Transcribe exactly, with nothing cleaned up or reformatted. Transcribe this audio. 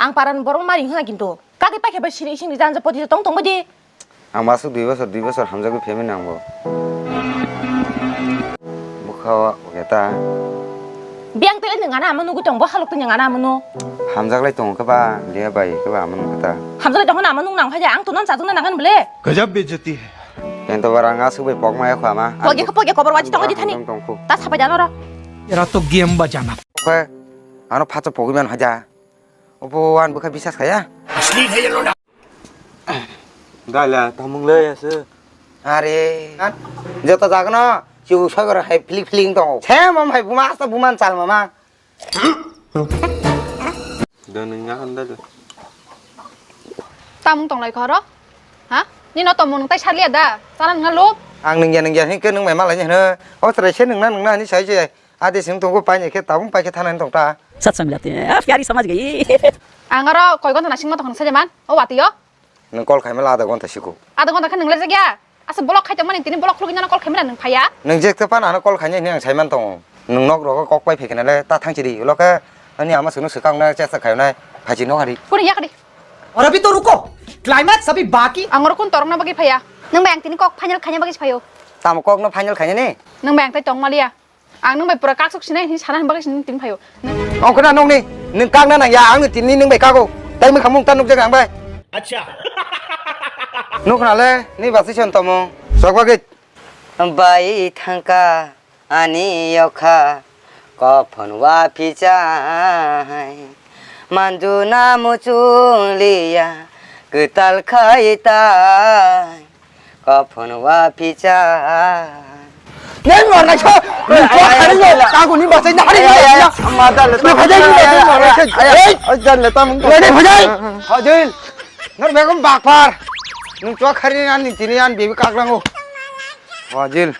Ang paran borok mari hwna kintu. Kagwi paikha bai siri ising rijanja poti tong tong bodi. Ang masuk dui bosor, dui bosor hamjagwi phaimani ang bo. Bukha o keta. Biyang tele nung ana amanu gwi tong bo halok tele nung ana amanu. Hamjaklai tongo khe ba, liya bai khe ba amanu keta. Hamjaklai tongo na amanu nang haja ang tunan sajung na nangan bole. Gajab bejati hai. Ento barang asuk bai pok maya khama. Pogi khe pogi kobor wachi tongo di thani. Tong tong khu. Ta sapai jano ro. Era to game ba jana. Khe ano phacha pogwi man haja. Obo wan bwkha bisas khaya. Asli hai lo na. Dala tamung le ase. Are, an, joto jagano, chibu sagor hai fling fling tongo. Sem am hai buma asta buman chal mama. Doni nga anda do. Tamung tong lai khoro? Ha? Nino tomung tai salia da. Chana nga lup. Ang nungya nungya hin ke nung mai malai hino. O trai se nungna nungna ni sai je. Adi sing tongo paini khe tabung pai khe thanani tong ta. सत्संग जाते हैं, प्यारी समझ गई। Ang aro koi gonta nasing ma tong sajaman. O watio. Nung call khaima la adha gonta siko. Adha gonta khe nung le jagya. Asa block khai tongmani tini block khulugwi nang call khaimani nung phaya. Nung jek te pan ano call khaini hini ang saiman tongo. Nung nok rogo kok pai phikna le ta thang chiri. Ulo khe ani ama sunu swkang na chesta khayo nai. Phachi nok hari. Kuni yakdi. और अभी तो रुको, क्लाइमैक्स अभी बाकी। Ang oro kun torokna bagwi phaya. Nung bai ang tini kok final khaina bagwi phayo. Tamo kok no final khaina ni? Nung bai ang tai tong maliya. Ang nung bai pura kaksuk sinai hin sana bagwi sin tin phayo. Ong khna nung ni, nung kak na nang ya, ang ni tin ni nung bai kago. Tai mung khamung ta nuk jaga ang bai. Acha. Nuk na le, ni basi son tomo. Sok bagwi. Bai thangka ani yokha, kophon wa phichai. Manjuna muchung liya, kwtal khai tai. Kophon wa phicha. Neng mor nai so. Neng so khari yo. Kagu ni basai na hari yo. Ma dal. Neng phajai ni neng mor nai so. Ei. Oi jan le tam. Neng phajai. Hajil. Nor begum bakpar. Nung chua khari an ni tini an bibi kaklango. Hajil.